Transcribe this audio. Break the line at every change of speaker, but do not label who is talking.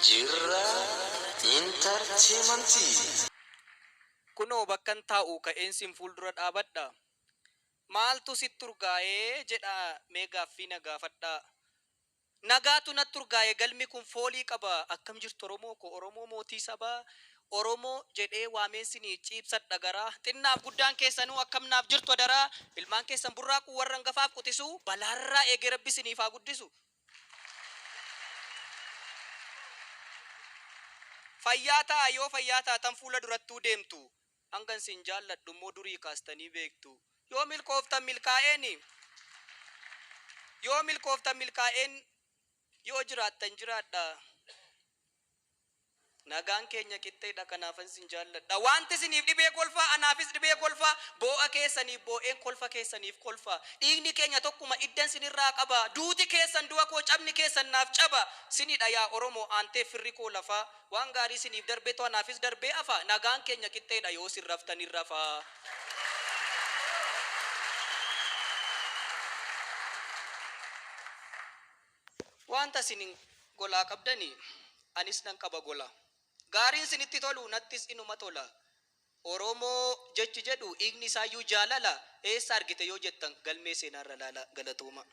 Jirraa Intarteemantii.
Kunoo bakkan taa'uu ka'een sin fuuldura dhaabadha. Maaltu sitti urgaa'ee jedhaa mee gaaffii na gaafadhaa. Nagaatu natti urgaa'e galmi kun foolii qaba. Akkam jirtu Oromoo koo Oromoo mootii sabaa. Oromoo jedhee waameen sinii ciibsadha garaa. Xinnaaf guddaan keessanuu akkam naaf jirtu adaraa. Ilmaan keessan burraaquu warra hangafaaf quxisuu balaarraa eegee rabbi siniif haa guddisu. Fayyaa ta'aa yoo fayyaa taatan fuula durattuu deemtu. Hangan sin jaalladhu immoo durii kaastanii beektu. Yoo milkooftan milkaa'een Yoo milkooftan milkaa'een yoo jiraattan jiraadha. Nagaan keenya qixxeedha kanaafan sin jaalladha. Wanti isiniif dhibee kolfaa anaafis dhibee kolfaa. Boo'a keessaniif boo'een kolfa keessaniif kolfa. Dhiigni keenya tokkuma iddan sinirraa qaba. Duuti keessan du'a koo cabni keessan naaf caba. Sinidha yaa Oromoo aantee firri koo lafaa. Waan gaarii siniif darbetu anaafis darbee hafa. Nagaan keenya qixxeedha yoo sin raftan hin rafa. Wanta isin golaa qabdani anis nan qaba gola. Gaariin sinitti tolu nattis inuma tola. Oromoo jechi jedhu hiikni isaayyuu jaalala eessa argite yoo jettan galmee seenaarra laala galatooma.